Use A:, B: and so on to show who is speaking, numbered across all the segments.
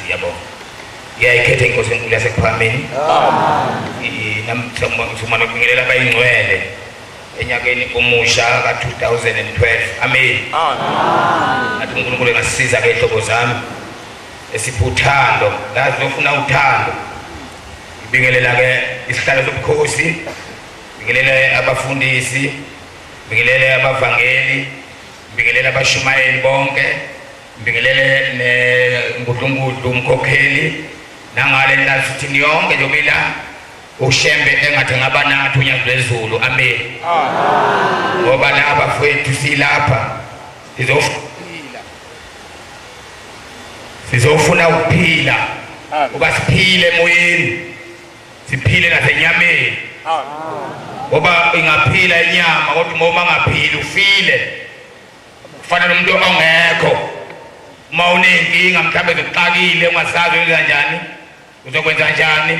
A: Ngiyabonga. Ngiyayikhetha inkosi enkulu yasekuphakameni. Amen. Namhlanje ngibingelela abayingcwele enyakeni omusha ka-2012. Amen. Amen. Athi uNkulunkulu engasisiza ke ihlobo zami esipha uthando, la sizofuna uthando. Ngibingelela ke isihlalo sobukhosi, ngibingelele abafundisi, ngibingelele abavangeli, ngibingelele abashumayeli bonke. Ngibingelele nengudlungudlu umkhokheli nangale nlasithini yonke njengoba ila uShembe engathi ngaba nathi unyazi lwezulu. Amen. Ngoba laba fethu silapha sizophila, sizofuna ukuphila uba siphile emoyeni, siphile nasenyameni, ngoba ingaphila inyama kodwa uma ungaphili ufile. Kufana nomuntu ongekho, uma uney'nkinga mhlawumbe zikuxakile ungasazi wenza njani, uzokwenza njani,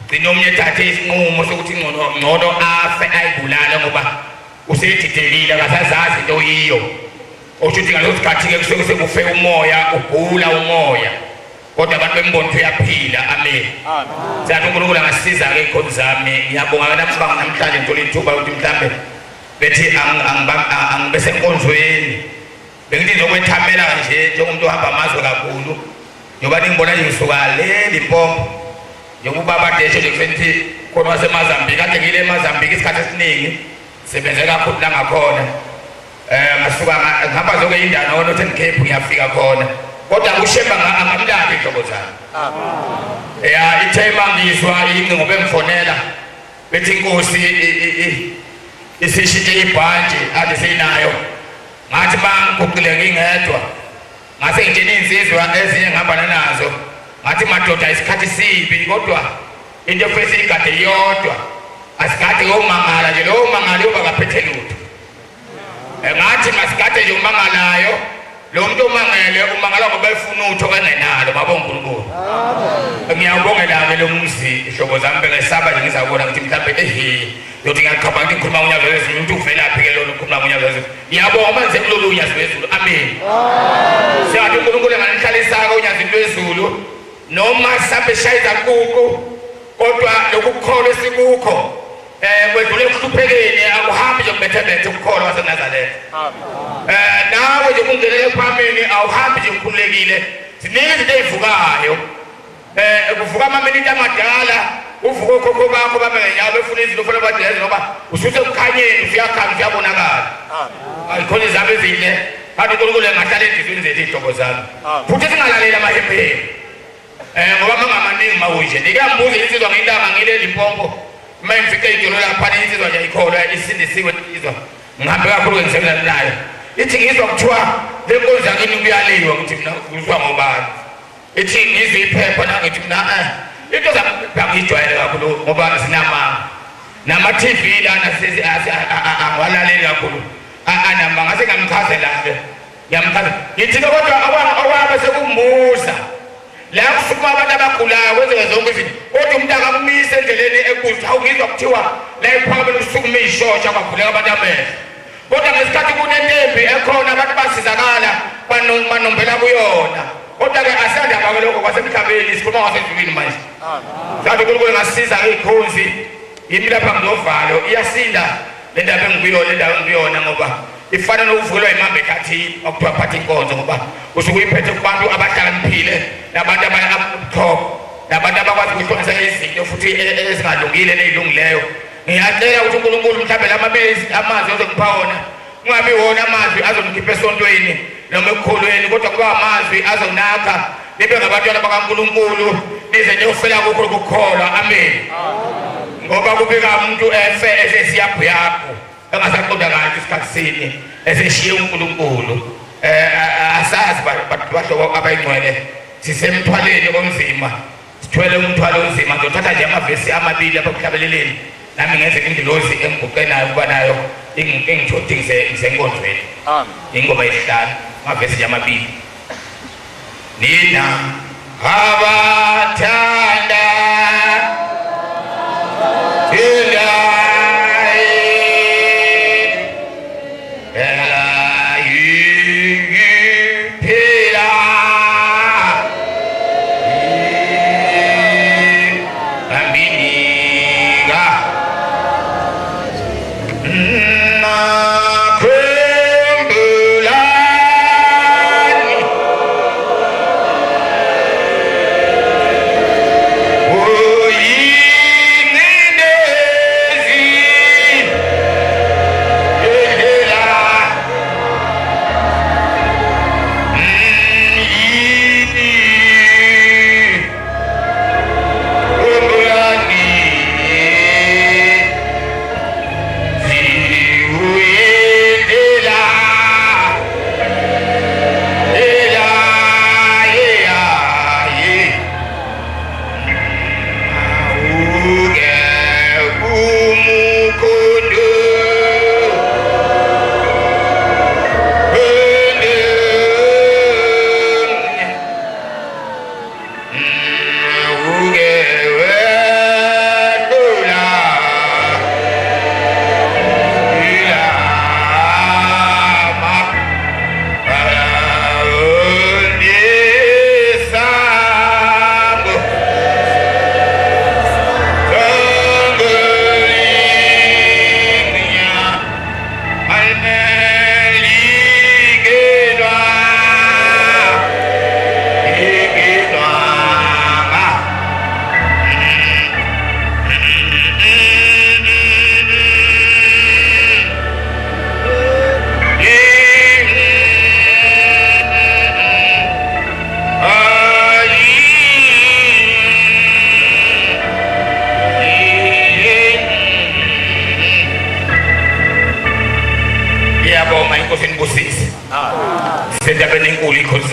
A: gcina omunye ethathe isinqumo sokuthi ngcono ngcono afe ayibulale ngoba usedidekile akasazazi into oyiyo. Osho ukuthi ngaleso sikhathi-ke kusuke sekufe umoya, ugula umoya, kodwa abantu bembona ukuthi uyaphila. Amen. Siyathi uNkulunkulu angasiza-ke iy'khoni zami. Ngiyabonga-ke namhlanje ngithole ithuba ukuthi mhlawumbe bethi angibe senkonzweni, bengithi ngizokwethamela nje njengomuntu ohamba amazwe kakhulu, njengoba ningibona nje ngisuka le Limpopo, njengoba ubaba desho nje kusethi khona waseMozambique, kade ngile eMozambique isikhathi esiningi, sebenze kakhulu la ngakhona. Ngasuka ngihamba zonke indawo no-Northern Cape ngiyafika khona, kodwa uShemba angamlali iy'hlobo zami. Ya ithe mangizwa ingcingo bengifonela bethi inkosi isishintshe ibhantshi ade seyinayo, ngathi mangiguqile ngingedwa ngase ngitshena iy'nsizwa ezinye ngihambana nazo, ngathi madoda isikhathi sibi kodwa into efese igade iyodwa, asigade yomangala nje, lowo mangala yoba kaphethe lutho. Ngathi masigade nje umangalayo lo muntu omangele umangala ngoba efuna utho engenalo. Baba uNkulunkulu, ngiyawubongela-ke lo muzi ihlobo zami, bengesaba nje ngizabona ngithi mhlawumbe ehe yothi ngiyaqhaba ngithi ngikhuluma ngonyazi lwezulu, umuntu uvelaphi-ke lona ukhuluma ngonyazi lwezulu. Ngiyabonga manje kulolu unyazi lwezulu. Amen. Siyathi uNkulunkulu enganihlalisa-ke unyazini lwezulu, noma sambe shayisa kuku, kodwa lokukholwa esikukho kwedlule ekuhluphekeni, akuhambi nje kubethebethe ukukholwa kwaseNazaretha. Nawe nje kungenele ekuphameni awuhambi nje ukhululekile, ziningi izinto ey'vukayo. Kuvuka amaminiti amadala, uvuka okhokho bakho bame ngenyawo befuna izinto ufuna badeze, ngoba ususekukhanyeni, usuyakhanya, usuyabonakala. Ayikhona izami ezinhle kanti uNkulunkulu engahlala enhliziyweni zethu iy'hlobo zami, futhi singalaleli amahempheni. Ngoba mangamaningi mawunje nikambuza insizwa ngentanga ngile Limpopo, uma ngifice idolo lapha insizwa nje ayikholwa isindisiwe insizwa, ngihambe kakhulu ngisebenza nayo, ithi ngizwa kuthiwa le nkonzo yakini kuyaliwa, ngithi mina kuzwa ngobani, ithi ngizwe iphepha na, ngithi mina into zangijwayele kakhulu ngoba zinamanga nama-TV lana angiwalaleli kakhulu anamanga, ngase ngamchazela-ke ngiyamchaza ngithi-ke kodwa okwabe sekumbuza la kusukuma abantu abagulayo kwenzeke zonke izinto, kodwa umuntu akakumisa endleleni ekuthi awungizwa kuthiwa la ekuphakameni kusukuma iy'shosha kwavuleka abantu amehlo, kodwa ngesikhathi kunentembi ekhona abantu basizakala banombela kuyona. Kodwa-ke asiyandaba-ke lokho kwasemhlabeni, sikhuluma kwasezulwini manje. Sathi uNkulunkulu engasiza ngey'khonzi yimi lapha nginovalo, iyasinda le ndaba engikuyona, le ndawo engikuyona, ngoba ifana nokuvukelwa imamba ehlathini okuthiwa phatha inkonzo, ngoba usuke uyiphethe kubantu abahlakaniphile nabantu ababuchopho nabantu abakwazi ukuhlukanisa izinto futhi ezingalungile ney'lungileyo. Ngiyacela ukuthi uNkulunkulu mhlawumbe la amazwi ozongipha wona kungabi wona amazwi azongikhipha esontweni noma ekukholweni, kodwa kuba amazwi azonakha nibe ngabantwana bakaNkulunkulu nize niyofela kukho ukukholwa. Amen. Ngoba kubika umuntu efe esesiyabhuyaphu engasaqonda kahle isikhathi sini eseshiye uNkulunkulu. Asazi bahlobo abayingcwele, sisemthwaleni onzima, sithwele umthwalo onzima. Ngizothatha nje amavesi amabili apha kuhlabeleleni, nami ngenze ingilozi engiguqe nayo kuba nayo ingithothi ngisenkonzweni. Ingoma yesihlanu, amavesi nje amabili. Nina abathanda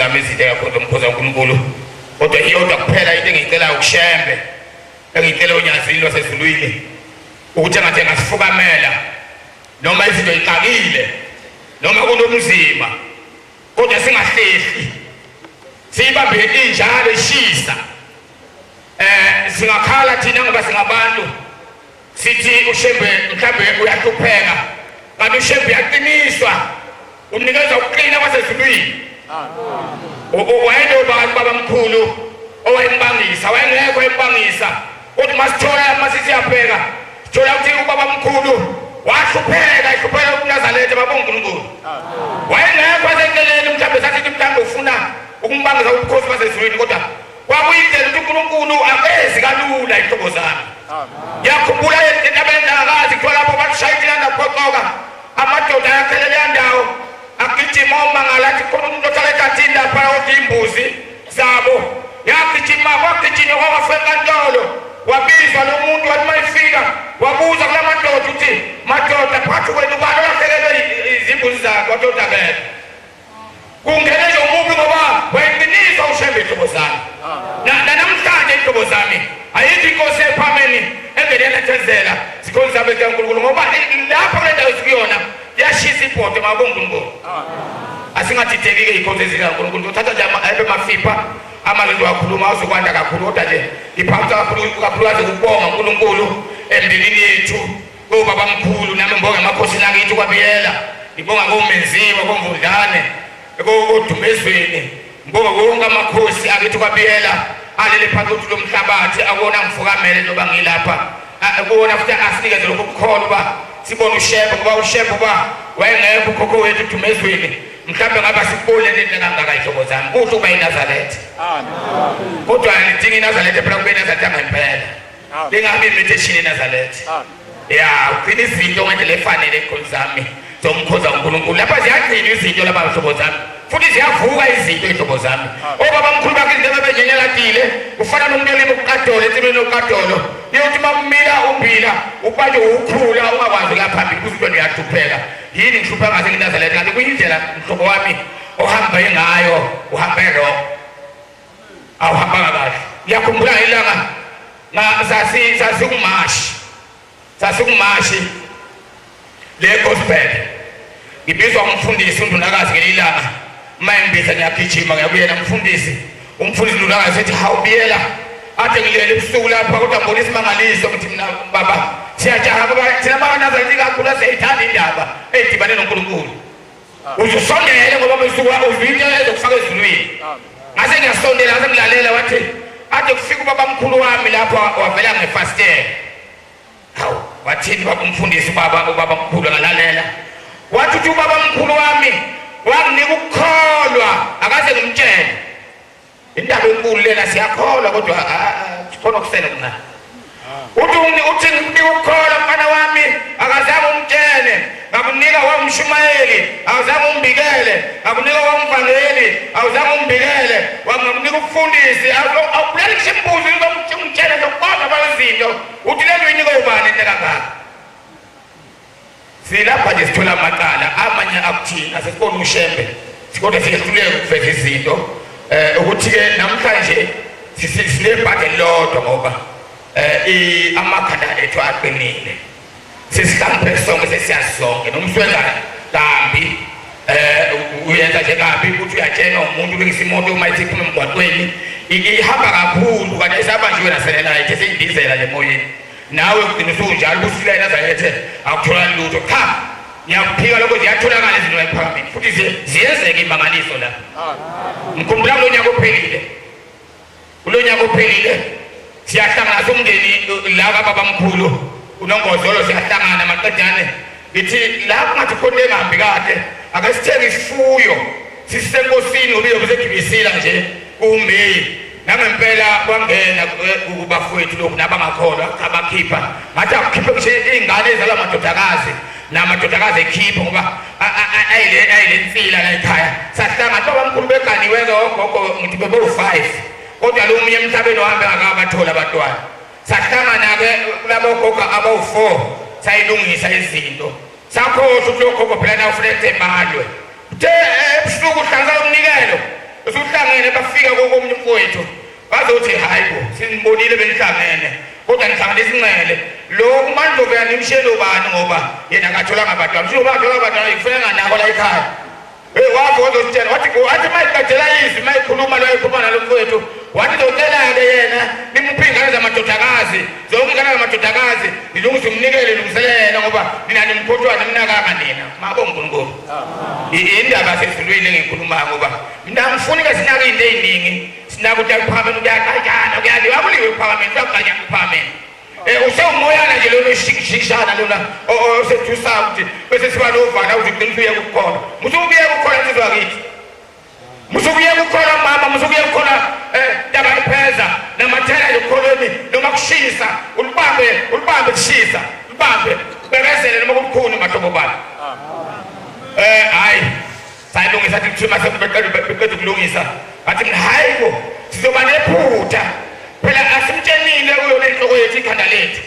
A: zami izinto kakhulu umkhoza uNkulunkulu. Kodwa iyodwa kuphela into engiyicelayo kuShembe, engiyicela oNyazini lwaseZulwini ukuthi engathi engasifukamela noma izinto ixakile noma kunomzima kodwa singahlehli siyibambe injalo ishisa. Singakhala thina ngoba singabantu sithi uShembe mhlambe uyahlupheka, kanti uShembe uyaqiniswa, unikezwa ukuqina kwasezulwini. Wayenobani babamkhulu owayembangisa? Wayengekho embangisa. Kodwa masithola masithi siyabheka sithola ukuthi ubabamkhulu wahlupheka, ehlupheka ukuNazaretha baba uNkulunkulu. Wayengekho eseceleni, mhlawumbe sasithi mhlawumbe ufuna ukumbangisa ubukhosi basezulwini, kodwa kwakuyindlela ukuthi uNkulunkulu akezi kalula ihlobo zami. Ngiyakhumbula entabeni endangakazi kuthiwa lapho bashaya intilanda kuphoqoka amadoda ayakhele leya ndawo agijima omangala athi khona umuntu ohlala ehlathini lapha odla iy'mbuzi zabo. Yagijima kwagijinywa kwakwafa enkantolo, wabizwa lo muntu, wathi uma efika wabuza kula madoda ukuthi madoda phakathi kwenu ubani olahlekelwe izimbuzi zakhe? Wathi odakele kungene nje umubi ngoba wayeqiniswa uShembe ihlobo zami. Namhlanje ihlobo zami ayikho inkosi ephameni engenelethezela sikhonzi sami sikaNkulunkulu, ngoba lapha kule ndawo esikuyona liyashisa ibhodo ngabo uNkulunkulu. Asingadideki-ke iy'khonzi ezikaNkulunkulu, uthatha nje abe mafipha amazwi wakhuluma azokwanda kakhulu, kodwa nje ngiphakamisa kakhulu kakhulukazi ukubonga uNkulunkulu emndenini yethu kobabamkhulu, nami ngibonga emakhosini akithi kwaBiyela, ngibonga koMenziwa, koMvundlane, koDumezweni, ngibonga wonke amakhosi akithi kwaBiyela alele phansi kothi lomhlabathi akuwona ngifukamele njengoba ngilapha, kuwona futhi asinikeze lokhu kukholwa uba sibone uShembe, ngoba uShembe uba wayengekho ukhokho wethu uDumezweni mhlawumbe ngabe asikuboni lento kangaka ihlobo zami. Kuhle ukuba iNazaretha, kodwa nidinga iNazaretha phela kube iNazaretha ngempela, lingabi imitation eNazaretha. Ya ugcina izinto ngendlela efanele ikhonzi zami zomkhoza uNkulunkulu. Lapha ziyagcinwa izinto lapha zihlobo zami, futhi ziyavuka izinto izihlobo zami. Obaba mkhulu bakhe izinto bebenyenyelatile kufana nomuntu olima uqadolo ensimini yoqadolo, iyothi uma kumila umbila ubanjwe ukhula ungakwazi ukuya phambili kuze into uyahlupheka. Yini ngihlupheka ngase ngiNazaretha? Kanti kuyindlela mhlobo wami ohambe ngayo, uhambe wrong, awuhambanga kahle. Ngiyakhumbula ilanga sasikumashi sasikumashi le gospel, ngibizwa umfundisi uNdunakazi ngelinye ilanga. Uma engibiza ngiyagijima ngiyakuyena umfundisi. Umfundisi uNdunakazi ethi hawu Biyela, ade ngilele ebusuku lapha kodwa ngibona isimangaliso. Ngithi mina baba siyajaha ngoba thina bakaNazaretha kakhulu asiyayithanda indaba edibane noNkulunkulu. Uzusondele ngoba besuka uzwa into ezokufaka ezulwini. Ngase ngiyasondela, ngase ngilalela, wathi ade kufika ubabamkhulu wami lapho wavela ngefasitela. Hawu, wathini baba umfundisi ubaba ubabamkhulu? Ngalalela, wathi uthi ubabamkhulu wami wanginika ukukholwa akaze ngimtshele. Indaba enkulu lena, siyakholwa kodwa khona okusele kuncane. Uthi uthi ngikunika ukukholwa mfana wami akazange umtshele, ngakunika wawumshumayeli awuzange umbikele, ngakunika wawumvangeli awuzange umbikele, wangakunika ubufundisi awubulali ngisho imbuzi ungitshele nokubona bazinto. Uthi lento uyinika ubani into kangaka? Silapha nje sithola amacala amanye akuthina sesibona uShembe kodwa siyehluleka ukuveza izinto. Ukuthi-ke namhlanje sinebhadi elilodwa ngoba amakhanda ethu aqinile, sesihlangiphe sonke, sesiyazi sonke noma usuwenza kambi uyenza nje kabi ukuthi uyatshelwa umuntu ulungisa imoto uma ithi iphuma emgwaqweni ihamba kakhulu kanti isabanjiwe naselelayithi eseyindizela nje emoyeni, nawe ugcina usunjalo ubusila eNazarethe akutholakali lutho. Cha, ngiyakuphika lokho, ziyatholakala izinto ekuphakameni futhi ziyenzeka imangaliso la. Ngikhumbula kulo nyaka ophelile, kulo nyaka ophelile siyahlangana somndeni la kababamkhulu uNongozolo, siyahlangana maqedane ngithi la kungathi khona engahambi kahle, ake sithenge isifuyo sisenkosini ngoba iyobe segibisila nje kuMeyi. Nangempela kwangena kubafowethu lokhu nabangakholwa abakhipha, ngathi akukhiphe ngisho iy'ngane ezalwa amadodakazi namadodakazi ekhiphe ngoba ayile nsila la ekhaya. Sahlangana babamkhulu beganiwe-ke ogogo, ngithi bebewu-5 kodwa lo munye emhlabeni wahambe ngakabathola abantwana. Sahlangana-ke kulabo gogo abawu-4 sayilungisa izinto, sakhohlwa ukuthi lo gogo phela nawe ufuneka ebalwe. Uthe ebusuku uhlanganisa umnikelo. Usuhlangene bafika komunye umfowethu bazothi hayi bo sinibonile benihlangene kodwa nihlangane isinxele lo uMandlovu yanimshela ubani ngoba yena akatholanga abantwana msho bathola abantwana ifuneka nako la ekhaya. Hey wazi wazositshela wathi wathi mayiqedela izwi mayikhuluma lo ekhuluma nalo mfowethu wathi zocela-ke yena nimuphe iy'ngane zamadodakazi zonke iy'ngane zamadodakazi nilungise umnikele lungiselele ngoba nina nimkhohlwa nimnakanga nina mabo uNkulunkulu. Indaba sezulwini engikhulumayo ngoba mina ngifuni ke sinake into eziningi sinake ukuthi ekuphakameni kuyaqatshana kuyaliwa akuliwe ekuphakameni kuyaqatshana ekuphakameni. Usewumoyana nje lona oshikishikishana lona osethusayo ukuthi bese siba novana uze ugcine usuye kukhona. Musukubuye kukhona insizwa kithi. Musukuye kukhona mama, musukuye kukhona taba ipheza namathela ekukholweni noma kushisa ulibambe ulibambe kushisa ulibambe bekezele noma kubukhuni mahlobo bani. Hayi sayilungisa athi kuthiwa mase beqeda ukulungisa ngathi mina hayi bo sizoba nephutha phela asimtshenile kuyona inhloko yethu ikhanda lethu.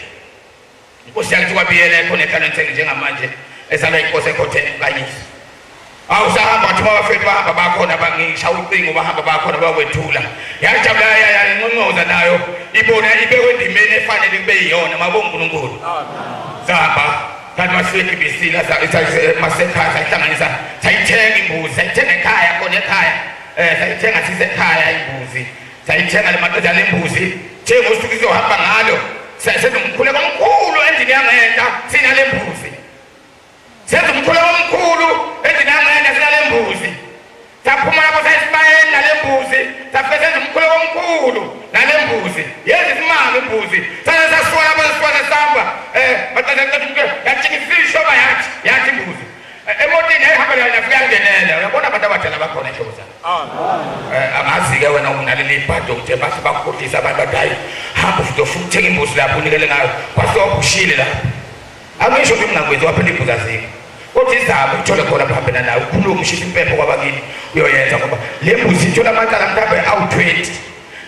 A: Inkosi yakithi kwabiyela ekhona ekhalweni njengamanje ezalwa inkosi ekhotheni uKanyisa. Awu sahamba ngathi abafethu bahamba bakhona bangishaya ucingo bahamba bakhona bakwethula. Yajabula yayinconcoza nayo ibona ibekwe endimeni efanele kube yiyona mabonga uNkulunkulu. Sahamba kanti masegibisile masekhaya sayihlanganisa sayithenga imbuzi sayithenga ekhaya khona ekhaya sayithenga sisekhaya imbuzi sayithenga le madoda lembuzi thenga usuku izohamba ngalo senza umkhuleko omkhulu endlini yangenhla sinale mbuzi senza umkhuleko omkhulu endlini yangenhla sinale mbuzi saphuma lapho sayisibayeni nale mbuzi safike senza umkhuleko omkhulu nale mbuzi yenza isimanga imbuzi sase sasuka lapho sasuka sasihamba baqeda qeda umkhuleko yajika isishoba yathi yathi imbuzi emotini yayihamba yafika yangenela uyabona abantu abadala bakhona ehlobo zami. Angazi-ke wena unaleli ibhadi ukuthi bahle bakukhohlisa abantu bathi hayi hamba futhi ufuna ukuthenga imbuzi lapho unikele ngayo kwase ushile lapho. Angisho ukuthi ngingakwenzi waphela imbuzi azikho kodwa izame uthole khona phambili nawe ukhulume ushise impepho kwabakini uyoyenza ngoba le mbuzi ithola amacala mhlawumbe awu-20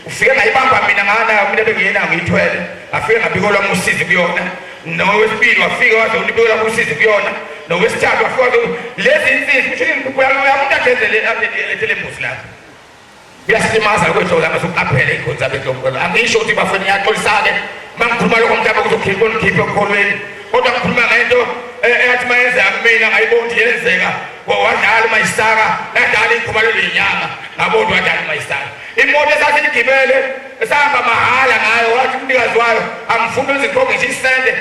A: ufike ngayibamba mina nganayo mina bengiyena ngiyithwele ngafike ngabikelwa usizi kuyona nowesibili wafika waze unibikelwa usizi kuyona nowesithathu wafika waze lezi insizwa kusho ukuthi umuntu agezele alethele imbuzi lapho kuyasilimaza lokho ihlobo lami sokuqaphela iy'khonzi zami ehlomkolo angisho ukuthi bafweni ngiyaxolisa-ke uma ngikhuluma lokho mhlawumbe kuzokhipha ongikhiphe ekukholweni kodwa ngikhuluma ngento eyathi uma yenzeka kumina ngayibona ukuthi yenzeka wadlala umayisaka ladlala ikhumalo lenyanga ngabona wadlala umayisaka imoto esasiyigibele esahamba mahhala ngayo wathi umnikazi wayo angifuni uzikhokhe ngisho isente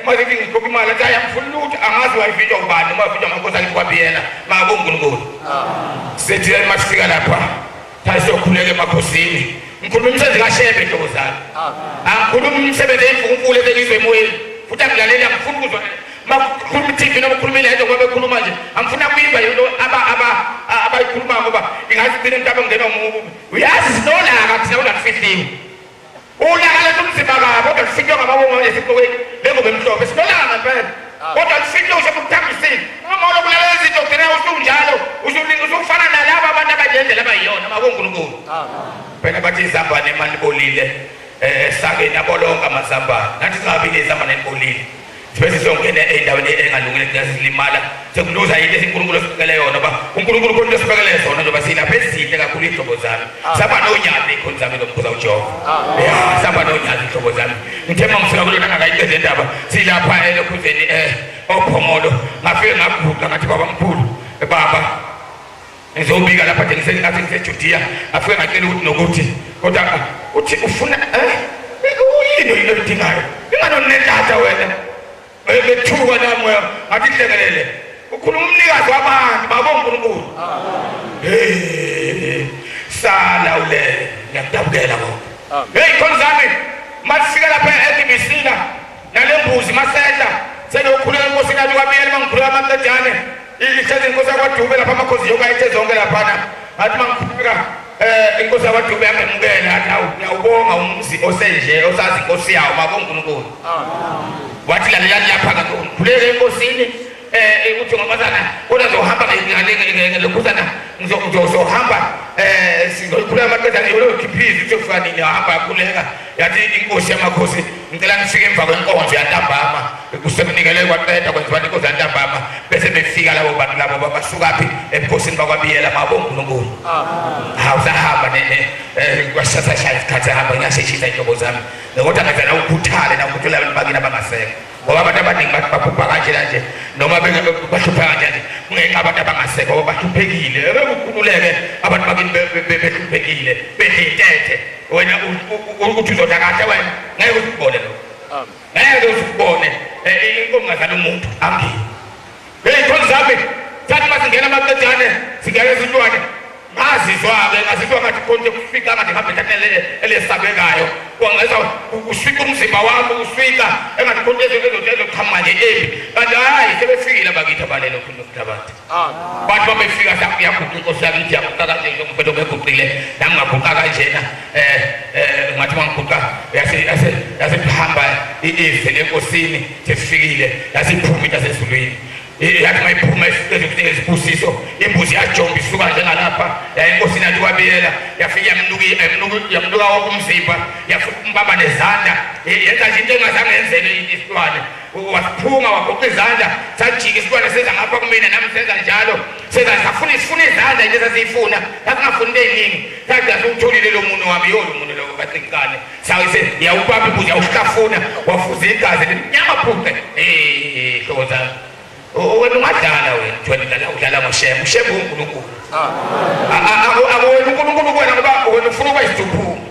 A: mase ngithi ngikhokha imali athi hayi angifuni lutho angazi wayivinjwa ubani noma wavinjwa amakhosi akithi kwabiyela maka uNkulunkulu sithi masifika lapha thasiyokhuleka emakhosini ngikhuluma umsebenzi kaShembe ntokozana angikhulumi umsebenzi eyimfukumfuku ebekizwe emoyeni futhi angilaleli angifuni ukuzwa makukhuluma i-TV noma ukhuluma ile nto ngoba bekhuluma nje angifuna kuyiva into abayikhulumayo ngoba ingathi gcine mhlawumbe ngingenwa uyazi sinolaka thina unakufihliwe ulaka lethu umzimba kabi kodwa lufihlwe ngamabongo esiqokweni lengubo emhlophe sinolaka ngempela kodwa lufihlwe usho ukuthambisile uma ulokulalela izinto ugcina usunjalo usufana nalaba abantu abayilendlela abayiyona makunkulunkulu phela bathi izambane emalibolile esakeni abolonke amazambane nathi singabi nezambane elibolile sibe sizongena ey'ndaweni engalungile thina silimala sekuluza yinto esinkulunkulu osibekele yona uba unkulunkulu khona into osibekele zona njengoba silapha ezinhle kakhulu iy'hlobo zami saba nonyazi iy'khoni zami zomkhuza ujehova ya saba nonyazi iy'hlobo zami ngithe uma ngifika kulona ngakayiqeda indaba silapha elokhuzeni um ophongolo ngafike ngaguqa ngathi baba mkhulu baba ngizobika lapha nje ngisengathi ngiseJudiya ngafike ngacela ukuthi nokuthi kodwa uthi ufuna uyini into oyidingayo ingane unentatha wena bethuka nami ngathi hlekelele ukhuluma umnikazi wabantu babo uNkulunkulu hey sala ulele ngiyakudabukela ngoba hey khona zami masifika lapha eGibisina nalembuzi masehla senokhuleka enkosini yathi kwabiyela mangikhuleka amaqedane ihlezi inkosi yakwadube lapha amakhosi yoke ayithe zonke laphana ngathi mangikhuleka inkosi yakwadube yangemukela athi awu ngiyawubonga umzi osenje osazi inkosi yawo makunkulunkulu wathi lalelani lapha ke ngikhuleke enkosini. Uthi ngomazana kodwa zohamba ngelokhuzana ngizohamba sizoyikhuleka amaqeda ngiyokhiphiza uthi ufika nini hamba yakhuleka yathi inkosi yamakhosi ngicela ngifike emva kwenkonzo yantambama kusekunikelwe kwaqeda kwenziwa inkonzo yantambama bese befika labo bantu labo basukaphi ebukhosini bakwabiyela mabo uNkulunkulu. Hawu sahamba nene kwashasashaya isikhathi sahamba ngiyasheshisa inhlobo zami kodwa ngenzela ukhuthale nakuthi abantu bakini abangasekho ngoba abantu abaningi baphupha kanjena nje noma bahlupheka kanjena nje kungenxa abantu abangasekho ngoba bahluphekile ebe kukhululeke abantu bakini behluphekile bedla intethe wena uthi uzodla kahle wena ngeke uzikubone lokho ngeke uzikubone inkomo ngazala umuntu angini. Hey khona zami sathi masingena amaqedane singena ezintwane ngazizwa-ke ngazizwa ngathi khona kufika ngathi ngihambe entateni elesabekayo kwangeza uswika umzimba wami uswika engathi khona ezoqhamuka nje embi kanti hhayi sebefikile abakithi abalelo khona umhlabathi bathi babefika yaguqa inkosi yakithi yaguqa kanje ngomfethu beguqile nami ngaguqa kanjena um ngathi manguqa yasihamba izwi lenkosini sesifikile yasiphuma into yasezulwini yathi mayiphuma izibusiso imbuzi yajomba isuka njengalapha yayinkosini yathi kwabiyela yafike yamnuka wonke umzimba yafika umbamba nezandla yenza nje into engazange yenzele isilwane wasiphuma wagoqa izandla sajika isilwane seza ngapha kumina nami senza njalo senza safuna sifuna izandla into esasiyifuna sasingafuni into ey'ningi sathi asiwutholile lo muno wami yiwo lo muno lo kacincane sawise yawubamba imbuzi yawuhlafuna wafuza igazi limnyama phuce. Eh hlobo zami wena ungadlala wena wena udlala udlala ngoshembe ushembe uNkulunkulu akuwena uNkulunkulu kuwena ngoba wena ufuna ukuba isiduphunga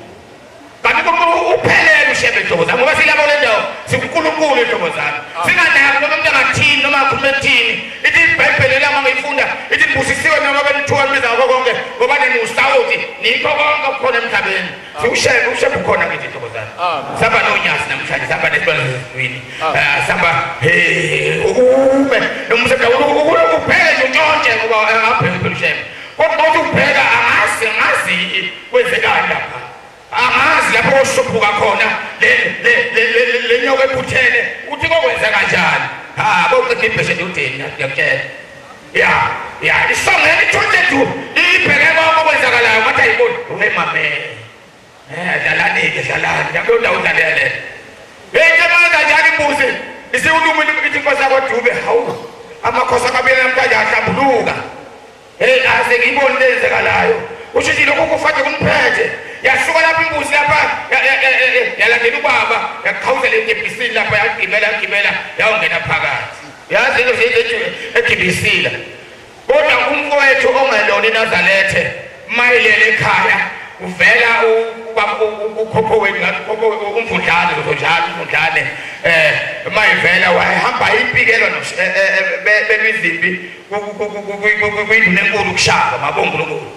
A: kanti uNkulunkulu uphelele ushembe hlobo zami ngoba silapho kule ndawo sikuNkulunkulu hlobo zami singanaki noma umuntu angathini noma akhulume ethini ithi iBhayibheli lama ngiyifunda ithi nibusisiwe noma benithuka nibiza ngakho konke ngoba ningusawoti nikho konke okukhona emhlabeni. Siwushebe ushebe ukhona kithi inhlobo zami. Sihamba nonyazi namhlanje sihamba nesilwane sezizwini. Sihamba hey ume noma usedawula ubheke nje untshontshe ngoba abheke phela ushebe. Kodwa uthi ubheka angazi angazi kwenzekani lapha. Angazi lapho koshuphuka khona le le le le nyoka ephuthene uthi kokwenza kanjani. Ha boqeda ibheshe nje udeni ngiyakutshela. Ya ya isongela ithonje du ibheke konke okwenzakalayo ngathi ayiboni wemame. Dlalani ke dlalani yakulo ndawo udlalele. Hey cabanga kanjani imbuzi isiwuluma ithi inkosi yakwaDube hawu amakhosi akabili namhlanje ahlambuluka. Hey ase ngiyibone lenzekalayo. Usho ukuthi lokhu kufade kumphethe. Yasuka lapha imbuzi lapha yalandela ubaba yaqhawuzela etebhisini lapha yagibela yagibela yawungena phakathi. Yazi into egibisile. Kodwa umfowethu ongelona iNazarethe mayilele ekhaya uvela ukhokho wethu ngathi ukhokho umvundlane njalo umvundlane mayivela wayehamba impikelo belwizimpi kwinduna enkulu kushaka mabonkulunkulu.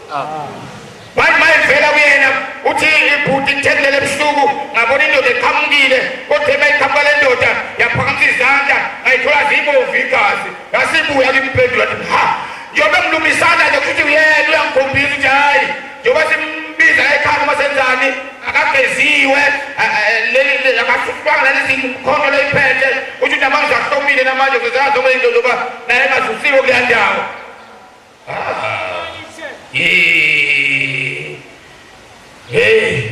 A: Wathi mayivela kuyena uthi ibhuti ngithengelele ebusuku ngabona indoda eqhamukile kodwa emayiqhamuka le ndoda yaphakamisa izandla ngayithola zibomvu igazi yasibuya kimphendula thi ha njengoba ngilumisana nje kushuthi uyena uyangikhombisa ukuthi hhayi njengoba simbiza ekhaya uma senzani akageziwe akasuswanga nalezi mkhono leyiphethe usho ukuthi namanje ahlomile namanje kuzazi zonke into zoba naye engasusiwe kuleya ndawo. Hey,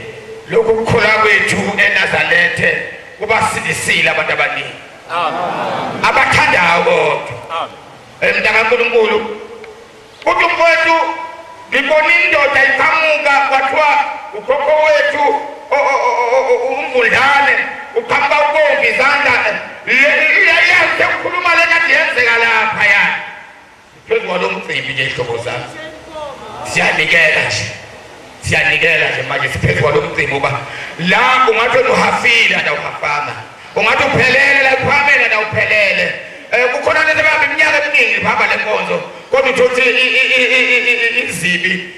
A: lokhu kukholwa kwethu eNazarethe kubasindisile abantu abaningi. Amen. Abathandayo kodwa. Amen. Mntaka kaNkulunkulu uthi umfowethu ngibona indoda iqhamuka kwathiwa ukhokho wethu umvundlane uqhamuka ubomvu izandla iyazi ukukhuluma le kade yenzeka lapha yani. Phezu kwalo mcimbi nje ihlobo zami siyanikela nje siyanikela nje manje siphezu kwalo mcimbi uba la ungathi uhafile anda uhafanga ungathi uphelele la kuphamele anda uphelele kukhona lento bahamba iminyaka eminingi bahamba le nkonzo kodwa uthole ukuthi izibi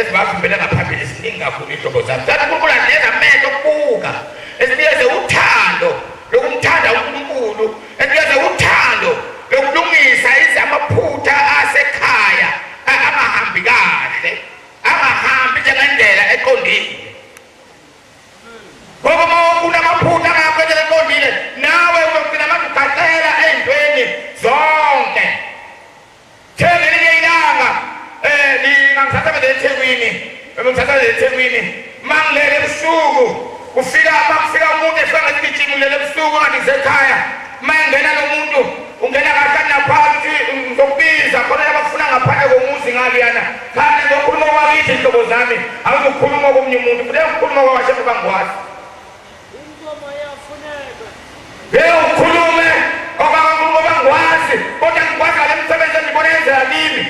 A: ezibavimbele ngaphambili ziningi kakhulu iy'hlobo zami zathi uNkulunkulu anikeza amehlo okubuka esinikeze uthando lokumthanda uNkulunkulu Enikeza uthando lokulungisa amaphutha asekhaya angahambi kahle, angahambi njengendlela eqondile. Ngoba uma unamaphutha angahambi ngendlela eqondile, nawe uzogcina manje ugaqela ey'ntweni zonke. Ngihlale eThekwini mangilele ebusuku kufika makufika umuntu efika ngesigijimi ngilele ebusuku ngathi ngisekhaya uma engena lo muntu ungena kahle naphansi ngizokubiza khona labafuna ngaphandle komuzi ngaliyana cha mina ngizokhuluma okwakithi iy'hlobo zami awuzukhuluma okomunye umuntu funeka ukukhuluma okwakashefe bangikwazi
B: Ingoma iyafuneka.
A: Ngeke ukhulume okwakaNkulunkulu bangikwazi kodwa ngikwazi ngale msebenzi engibona yenzeka kimi.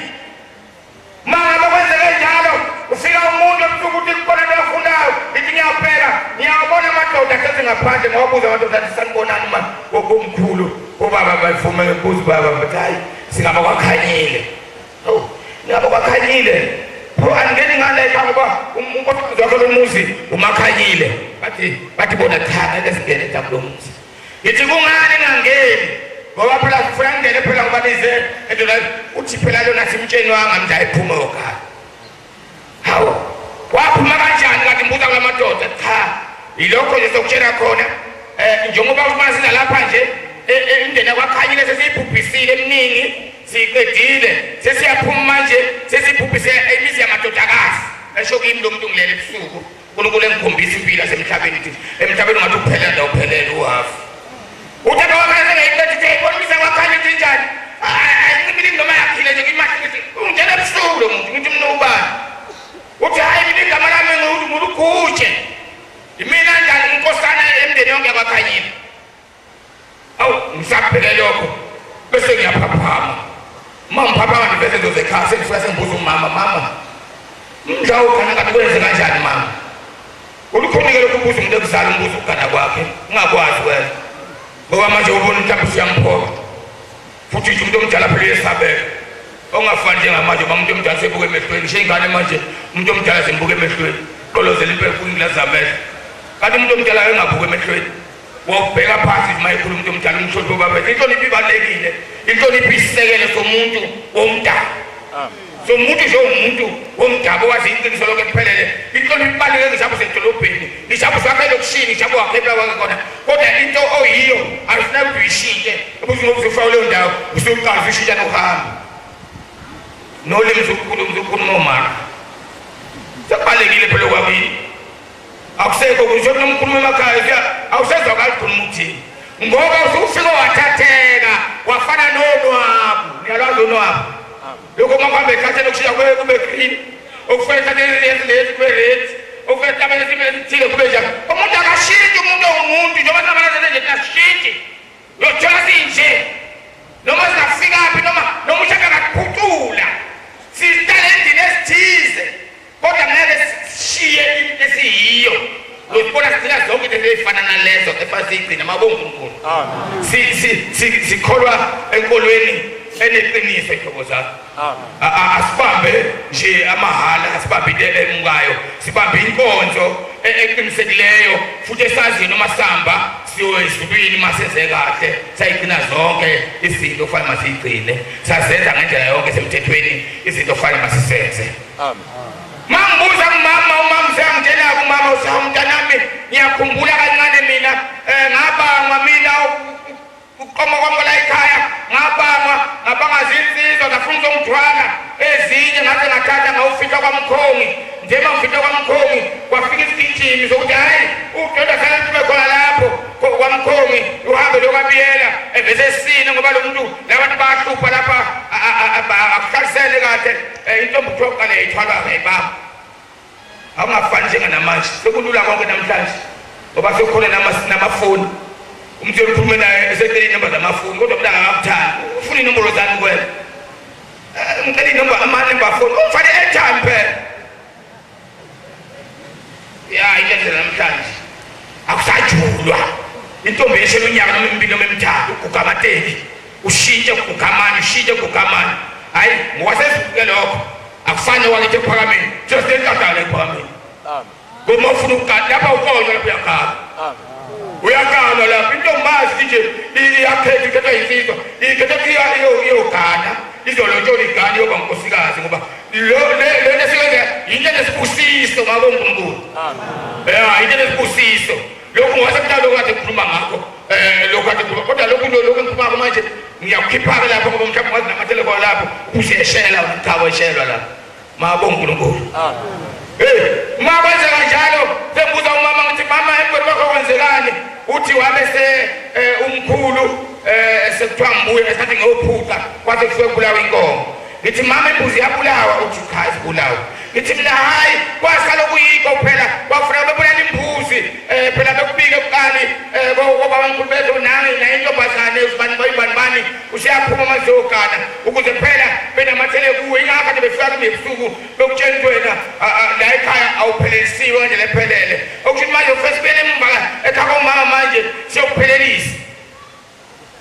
A: Uma ngabe kwenzeke njalo ufika umuntu ebusuku ukuthi kukhona into afunayo ngithi ngiyabheka ngiyawabona amadoda ahlezi ngaphandle ngiwabuza amadoda athi sanibonani ma komkhulu obaba bavume ngibuza ubaba bathi hayi singaba kwakhanyile. Hawu ngaba kwakhanyile. Pho angeni ngale ekhaya ngoba unkosikazi wakhe lomuzi umakhanyile. Bathi bona cha ngeke singene edamu lomuzi. Ngithi kungani ningangeni? Ngoba phela sifuna ngingene phela ngoba nize endoda uthi phela lona simtshenwanga mnje ayiphume ogala. Hawu waphuma kanjani kanti ngibuza kula madoda cha yilokho nje sokutshela khona eh njengoba uma sinalapha nje eh, eh, indena kwakhanyile sesiyibhubhisile eminingi siyiqedile sesiyaphuma manje sesibhubhise imizi yamadodakazi esho kimi lo muntu ngilele ebusuku uNkulunkulu engikhombisa impilo yasemhlabeni ukuthi emhlabeni ungathi uphelela ndawo uphelele uhafu utata wakhanya sengayiqeda ukuthi ayibona imizi yakwakhanya ukuthi injani ayincibiliki noma yakhile nje ngimahle ngithi ungena ebusuku lo muntu ngithi mina ubani uthi hhayi mina igama lami nguluguje imina njani inkosana emndeni yonke yakwakhanyile Awu ngisaphele lokho bese ngiyaphaphama. Uma ngiphaphama ngiveze ndoze ekhaya sengifika sengibuza umama mama mdla ugana ngathi kwenze kanjani mama? Ulukhonike lokhu ubuza umuntu ekuzala umbuzo ukugana kwakhe ungakwazi wena ngoba manje ubona mhlawumbe usuyamphoqa futhi nje umuntu omdala phela uyesabeka ongafani njengamanje uma umuntu omdala sebuka emehlweni ngisho ingane manje umuntu omdala zimbuka emehlweni qolozela impela kuyingilazi zamehlo kanti umuntu omdala engabuki emehlweni Wawubheka phansi uma ekhuluma umuntu omdala umhloniphe ubaba. Inhlonipho ibalulekile. Inhlonipho isisekelo somuntu womdabu. Somuntu nje umuntu womdabu owazi iqiniso lonke liphelele. Inhlonipho ibaluleke ngisho usedolobheni, ngisho usakhe elokishini, ngisho wakhe la wakhe khona. Kodwa into oyiyo akufuneki ukuthi uyishintshe. Ubuze ngoba usufaka leyo ndawo usuqala ushintsha nokuhamba. Nolimi usukhuluma usukhuluma omama. Sekubalekile phela okwakini. Akusekho kusho ukuthi nomkhuluma emakhaya kuya awusezwakali khuluma uthini ngoba usufike wathatheka wafana nonwabu niyalwazi unwabu lokho uma kuhambe ekhatheni okushiya kube kube green okufika ekhatheni lezi lezi kube red okufika ehlabeni esimeni esithile kube njani umuntu akashintshi umuntu ongumuntu njengoba sinabana nje asishintshi Uyothola sinje noma singafikaphi noma noma ushaka ngakuphucula sihlale endlini esithize kodwa ngeke sishiye into esiyiyo uyobona sigcina zonke into ezifana nalezo efana siyigcina mabonga uNkulunkulu sikholwa enkolweni eneqiniso ihlobo zakho asibambe nje amahhala asibambe into emukayo sibambe inkonzo eqinisekileyo futhi esaziyo noma sihamba siyoezulwini uma senze kahle sayigcina zonke izinto okufanele masiyigcine sazenza ngendlela yonke esemthethweni izinto okufanele masisenze mangibuza kumama umama useyangitshela-ke umama usawumntanami ngiyakhumbula kancane mina um ngabangwa mina Ukuqoma kwami la ekhaya ngabangwa ngabanga zinsizwa zafuna ukuzongithwala ezinye ngaze ngathatha ngawufihla kwamkhongi nje uma ngifihla kwamkhongi kwafika isigijimi sokuthi hhayi udoda sale kube khona lapho kwamkhongi uhambe lokabiyela evese esine ngoba lo muntu labantu bayahlupha lapha akuhlalisene kahle intombi kuthiwa kuqale yayithwalwa ngayibamba Akungafani njenganamanje sekulula konke namhlanje ngoba sekukhona namafoni umuntu ukhulume naye esecela iy'number zamafoni kodwa umuntu akakakuthandi ufuna iy'nombolo zami kwena eh, ngicela iy'nomber amanumber foni ungifake i-airtime phela ya into enzela namhlanje akusajulwa intombi eshela unyaka noma emibili noma emithathu uguga amateki ushintshe uguga amanye ushintshe uguga amanye hhayi ngokwasezulu ke lokho akufani wakithi ekuphakameni thina sinenhlanhla ekuphakameni ngoba ufuna ukugada lapha ukonywa lapha uyagada uyagana lapha intombazi nje iyakhetha ikhethwa yinsizwa ikhetha iyogana izolotshola igane iyoba nkosikazi ngoba le nto esiyenza yinto enesibusiso ngako uNkulunkulu ya into enesibusiso lokhu ngowasemhlaba lokhu kade ngikhuluma ngakho um lokhu kade ngikhuluma kodwa lokhu lokhu engikhuluma manje ngiyakukhipha-ke lapho ngoba mhlawumbe ungazi namathele khona lapho usuyeshela cha weshelwa lapho mabonga uNkulunkulu. Hey, uma kwenzeka njalo sengibuza umama ngithi mama emveni kwakho kwenzekani? Uthi wabe se umkhulu sekuthiwa ngibuye ngesikhathi ngiyophuca kwase kufike kubulawa inkomo. Ngithi mama imbuzi iyabulawa, uthi cha isibulawa. Ngithi mina hayi kwasala okuyikho phela kwakufuneka bebulala imbuzi phela bekubike kuqali kobabamkhulu bethu nangi naye intombazane usibani bayibani bani useyaphuma mazogana ukuze phela benamathele kuwe ingakho kade befika kimi ebusuku bekutshela ukuthi wena la ekhaya awuphelelisiwe ngendlela ephelele okusho ukuthi manje ufike sibuyele emva ekhaya komama manje siyokuphelelisa.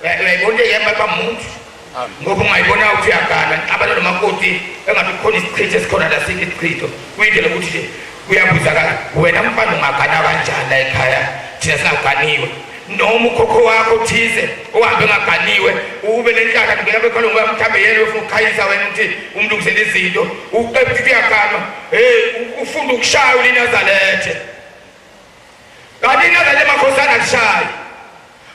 A: Uyayibona into eyema bamuntu ngoba ungayibona ukuthi uyagana nixabana nomakoti engathi kukhona isichitho esikhona la sikho isichitho kuyindlela ukuthi nje kuyabuzakala wena mfana ungagana kanjani la ekhaya thina singaganiwe noma ukhokho wakho thize ohambe engaganiwe ube nenhlahla ngibeka bekhala ngoba mhlawumbe yena ufuna ukukhanyisa wena ukuthi umlungisele izinto uqeda ukuthi uyaganwa hey ufunda ukushaya ulinazalethe kanti inazalethe makhosana alishayi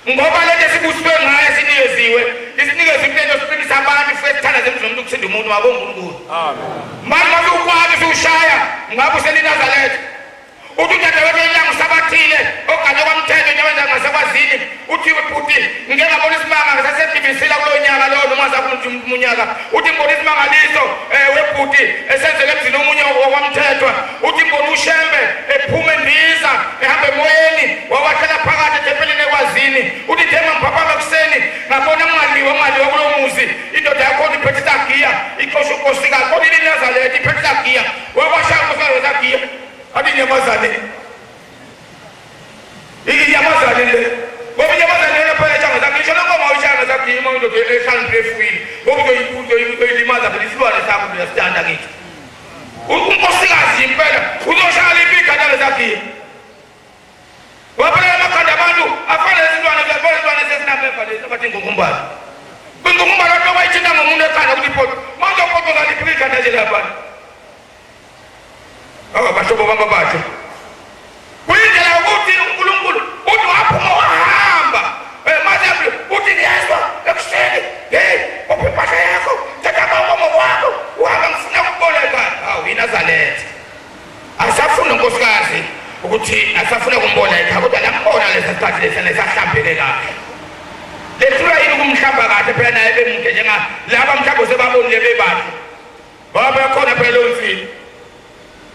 A: ngoba lento esibuswe ngayo esinikeziwe isinikeze impilo esiphilisa abantu futhi esithandaze emzini womuntu kusinda umuntu wabo uNkulunkulu. Amen. Manje mase ukwazi usushaya ngabe uselinazaretha uthi udadewethu ilanga usabathile ogane kwamthetho njengoba ngasekwazini uthi bhuti ngike ngabona isimanga ngisasedibisila kulo nyaka lowo noma sakunyaka uthi ngibona isimangaliso um webhuti esenzeke emzini omunye wakwamthethwa uthi ngibona ushembe ephuma endiza ehamba emoyeni wawahlala phakathi ethempelini ekwazini uthi thema ngiphaphama ekuseni ngabona kungaliwa kungaliwa kulo muzi indoda yakhona iphethe isagiya ixosha unkosikazi kodwa ilinazaletha iphethe isagiya wakwashaya unkosikazi wesagiya athi inyamazane inyamazane le ngoba inyamazane yona phela eshaya ngesakhe ngisho nenkomo awuyishaya ngesakhe uma indoda ehlala efuyile ngoba uzoyilimaza phela isilwane sakho uyasithanda kithi unkosikazi impela uzoshaya liphi ikhanda ngesakhiya waphela amakhanda abantu afana nezilwane ziyabona izilwane sezinameva lezi abathi ingungumbane kwingungumbane abantu bayithinta ngomuntu ekhanda ukuthi iphoto manje upotoza liphi ikhanda nje lapha awu bahlobo bami abahle kuyindlela yokuthi uNkulunkulu uthi waphuma wahamba manje uthi ngiyezwa ekuseni hey bopha impahla yakho thatha amankomo wakho uhambe ngifuna ukubona ekhaya hawu inazaletha asafuna unkosikazi ukuthi asafuna kumbona ekhaya kodwa lambona lesa sikhathi lesa lesahlambeke kahle lehlula yini ukumhlamba kahle phela naye bemude njenga laba mhlawumbe sebabonile bebahle ngoba bekhona phela leyo nsini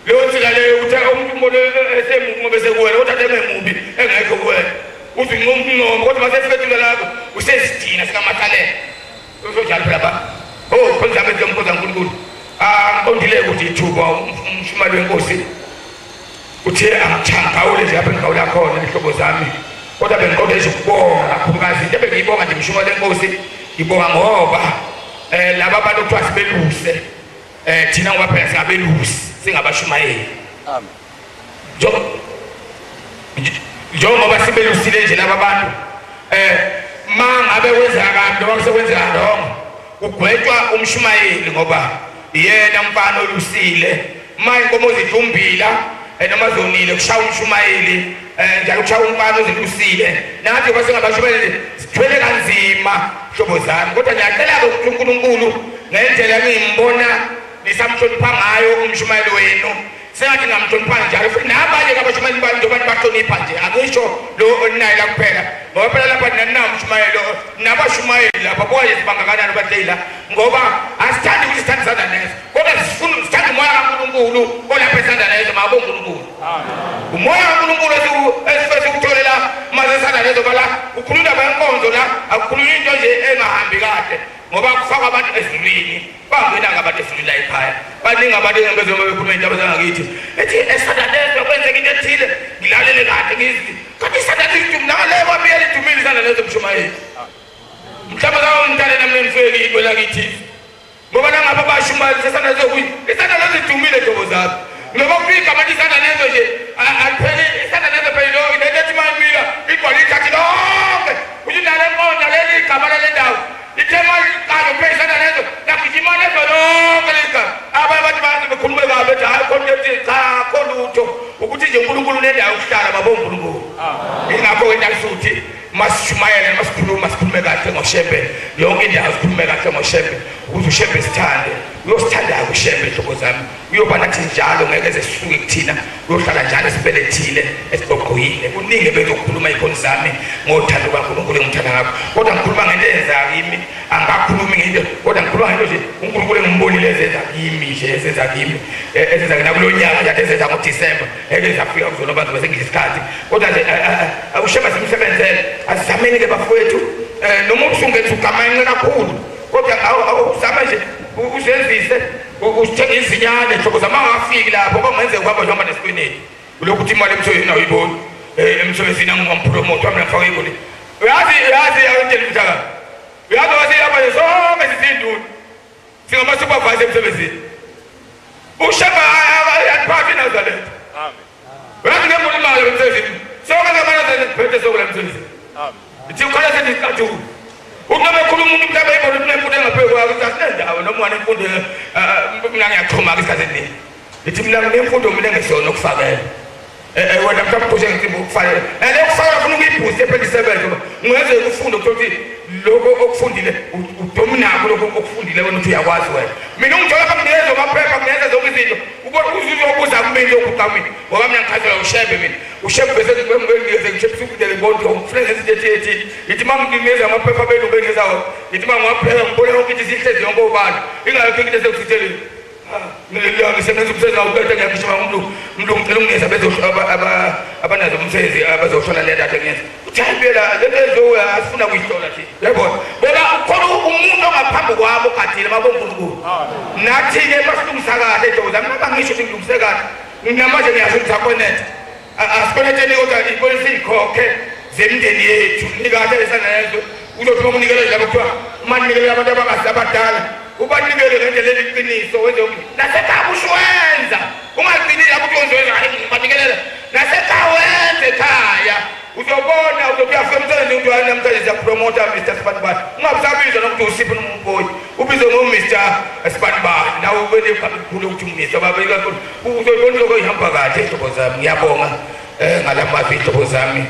A: leyo nsika leyo ukuthi umuntu umbone esemubi ngoba esekuwena kodwa engemubi engekho kuwena uthi uncoma kodwa uma sefika lakho usesidina sikamahlalela usonjalo phela ba oh khonza amehlo omkhoza uNkulunkulu angiqondile ukuthi ithuba umshumali wenkosi uthe angithangawule nje lapho engigawula khona izihlobo zami kodwa bengiqonde nje ukubonga kakhulukazi into ebengiyibonga nje mshumali wenkosi ngibonga ngoba laba bantu kuthiwa sibeluse thina ngoba phela singabelusi singabashumayeli. Amen. Njengoba sibelusile nje laba bantu mangabe kwenzeka kabi noma kusekwenzeka wrong kugwetshwa umshumayeli ngoba yena mfana olusile ma inkomo zidlumbila noma zonile kushaya umshumayeli njalo kushaya umfana ozilusile nathi ngoba singabashumayeli sithwele kanzima hlobo zami kodwa ngiyacela-ke ukuthi uNkulunkulu ngendlela engimbona nisamhlonipha ngayo umshumayeli wenu sengathi ngamhlonipha njalo futhi nabanye kabashumayeli bani njengoba nibahlonipha nje akusho lo oninaye la kuphela ngoba phela lapha nina umshumayelo nabashumayeli lapha buka nje sibangakanani bahleli la ngoba asithandi ukuthi sithande isandla neso kodwa sifuna sithanda umoya kaNkulunkulu olapha esandla neso mabonga uNkulunkulu umoya kaNkulunkulu esifese sikuthole la mase isandla neso bala ukhuluma indaba yenkonzo la akukhulunywa into nje engahambi kahle ngoba kufakwa abantu ezulwini bangena abantu ezulwini la ekhaya baningi abantu engempezweni bekhuluma indaba zangakithi ethi esandla neso kwenzeka into ethile ngilalele kahle ngizi kanti isandla lidumile nangale kwami lidumile isandla neso mshumayeli mhlawumbe kawungitale nami ngifike into lakithi ngoba nangapha bashumayela isandla leso kuyi isandla leso idumile ntobo zami ngoba kufika manje isandla leso nje alipheli isandla leso phela lo lento ethi mayimila igcwala ikhathi lonke uthi nale nkonda leli igama lale ndawo lithe maliqala kuphela isandla leso lagijima lezo lonke leli gama abanye abantu bazi bekhulume kabi bethi hhayi khona into ethi cha kho lutho ukuthi nje uNkulunkulu unendawo yokuhlala babonga uNkulunkulu ingakho-ke ntalisuthi masishumayele noma sikhulume sikhulume kahle ngoshembe yonke indawo sikhulume kahle ngoshembe ukuze ushembe sithande. Uyosithanda-ke uShembe hlobo zami, uyoba nathi njalo, ngeke ze sisuke kuthina, uyohlala njalo esibelethile, esiqoqoyile. Kuningi ebengizokhuluma ikhoni zami ngothando kaNkulunkulu engimthanda ngakho, kodwa ngikhuluma ngento eyenza kimi, angakhulumi ngento, kodwa ngikhuluma ngento nje uNkulunkulu engimbonile ezenza kimi nje, ezenza kimi, ezenza nakulo nyaka nje, ezenza ngoDisemba, ngeke zafika kuzona abantu bese isikhathi. Kodwa nje uShembe simsebenzele, asizameni-ke bafowethu, noma ubuhlungu ugamenxe kakhulu, kodwa awuzame nje uzenzise, usithenge izinyane hlobo zama ungafiki lapho kungenzeka uhamba njengoba nesikwineti ulokhu uthi imali emsebenzini awuyiboni, emsebenzini angimampromote wami ngifake igoli. Uyazi awentela umhlaka, uyazi wasihamba nje sonke sizinduna singama-supervisor emsebenzini. UShembe ayaphathi nazaletha.
C: Amen.
A: Uyazi ngemuli imali emsebenzini sonke ngamanazana phethe sonke la emsebenzini.
C: Amen.
A: Ithi ukhala sethi isicathulo. Uthi noma ekhuluma umuntu mhlawumbe eyibona ukuthi unemfundo engaphezu kwakho, uthi asinendawo noma unemfundo, mina ngiyachoma-ke isikhathi esiningi. Ngithi mina nginemfundo mina engesona ukufakela. Wena mhlawumbe uphushe ngensimbi ukufakela. Le yokufakela ufuna ukuyibhuste phela isebenze ngoba ungenzeka ufunde ukuthola ukuthi lokho okufundile udominakho lokho okufundile wena uthi uyakwazi wena. Mina ungithola lapha nginikeza amaphepha, nginikeza zonke izinto. Ubona uzobuza kumina lokhu cha mina ngoba mina ngichazelwa uShembe mina. UShembe bese nginikeze ngisho usukudele ngibona ukuthi ngifuna ngenza into ethi ethi. Ngithi uma nginikeza amaphepha benu benginikeza wona. Ngithi uma ngiwapheka ngibona yonke into isihlezi yonke obala. Ingayokho into esekusithelile. Ngisebenza umsebenzi awuqeda ngiyagijima ngumlungu. Umlungu ngicela unginikeze abanazo umsebenzi abazohlola le data ngiyenza. Uthi hayi phela le nto ezowe asifuna kuyihlola thina. Yabona? Ngoba ukhona umuntu ongaphambi kwami ogadile mabonkulunkulu. Nathi-ke masilungisa kahle Joza, mina bangisho ukuthi ngilungise kahle. Namanje ngiyasho ukuthi akwenetha. Asikonetheni kodwa ibona siyikhokhe zemindeni yethu. Nikahle lesanezwe. Uzothi uma unikele nje lapho kuthiwa uma ninikele abantu abangasi abadala, ubanikele ngendlela eliqiniso wenze nasekhaya ushuwenza. Ungagcini lapho uthi wenze hayi ngibanikelela. Nasekhaya wenze ekhaya. Uzobona uzothi uyafika emsebenzini ukuthi hayi namhlanje siyapromota Mr Sibanibani. Ungabusabizwa nokuthi usiphi noma umboyi. Ubizwe ngo Mr Sibanibani. Nawe ube negama elikhulu ukuthi uMr baba ikakhulu. Uzobona lokho ihamba kahle ihlobo zami. Ngiyabonga ngalamazwi ihlobo zami.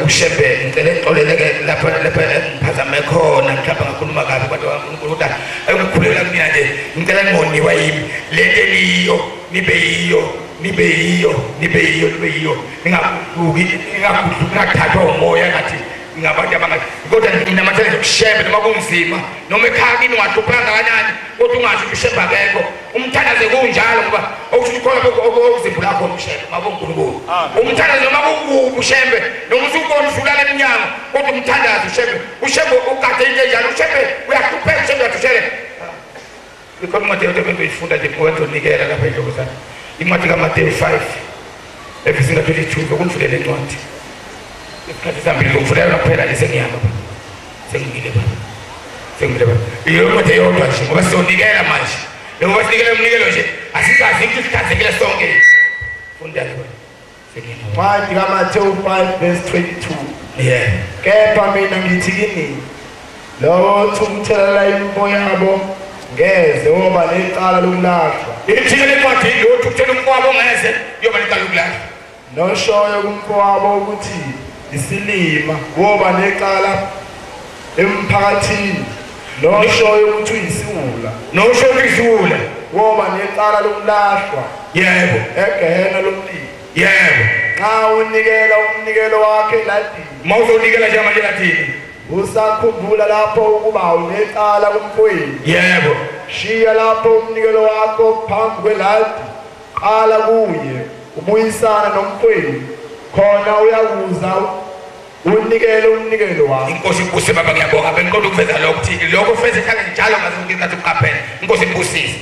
A: UShembe ngicela ngixolele-ke lapha lapha engiphazame khona, mhlawumbe ngakhuluma kabi kodwa uNkulunkulu kodwa engikhulela kumina nje ngicela ningoniwa yimi. Le nto eniyiyo nibe yiyo, nibe yiyo, nibe yiyo, nibe yiyo, ningaguquki, ningagudluki, ningathathwa umoya ngathi ngabantu abangathi, kodwa nginamathela nje kuShembe noma kunzima, noma ekhaya kini ungahlupheka kangakanani, kodwa ungasho ukuthi uShembe akekho. Umthandaze kunjalo ngoba okusho ukuthi khona okuzimbula khona uShembe ngabo uNkulunkulu. Umthandaze noma kukubi uShembe, noma usubona usulala emnyango, kodwa umthandaze uShembe. UShembe ugade into enjalo, uShembe uyahlupheka, uShembe uyathusheleka. Ikhona incwadi eyodwa ebengiyifunda nje ngoba ngizonikela lapha ey'hlobo zami. Incwadi kaMateyu 5 evesini ka-22, zokumfulela incwadi. Isikhathi sihambile, ngizomfulela yona kuphela nje sengihamba baba. Sengimile baba. Sengimile baba. Iyo incwadi eyodwa nje ngoba sizonikela manje. Ngoba sinikele umnikelo nje, asikazi ukuthi sihlanzekile sonke. Funda-ke baba. Sengihamba.
D: Incwadi kaMateyu 5 verse 22.
A: Yeah.
D: Kepha mina ngithi kini, lowo othukuthelela imfo yabo ngeze woba necala lokulahlwa.
A: Ithike le ncwadi lo othukuthela umfowabo ngeze uyoba necala lokulahlwa.
D: Noshoyo kumfowabo ukuthi isilima woba necala emphakathini. Noshoyo ukuthi uyisiwula.
A: Nosho ukuthi isiwula
D: woba necala lokulahlwa.
A: Yebo.
D: Egehena lomlilo.
A: Yebo.
D: Nxa unikela umnikelo wakhe eladini.
A: Uma uzonikela njengamanje eladini.
D: Usakhumbula lapho ukuba unecala kumfowenu.
A: Yebo.
D: Shiya lapho umnikelo wakho phambi kweladi, qala kuye ubuyisana nomfowenu, khona uyakuza unikele umnikelo wakho.
A: Inkosi ikubusise baba, ngiyabonga. Bengiqonda ukuveza lokho ukuthi lokho feze ihlale njalo ngaso sonke isikhathi uqaphele. Inkosi ikubusise.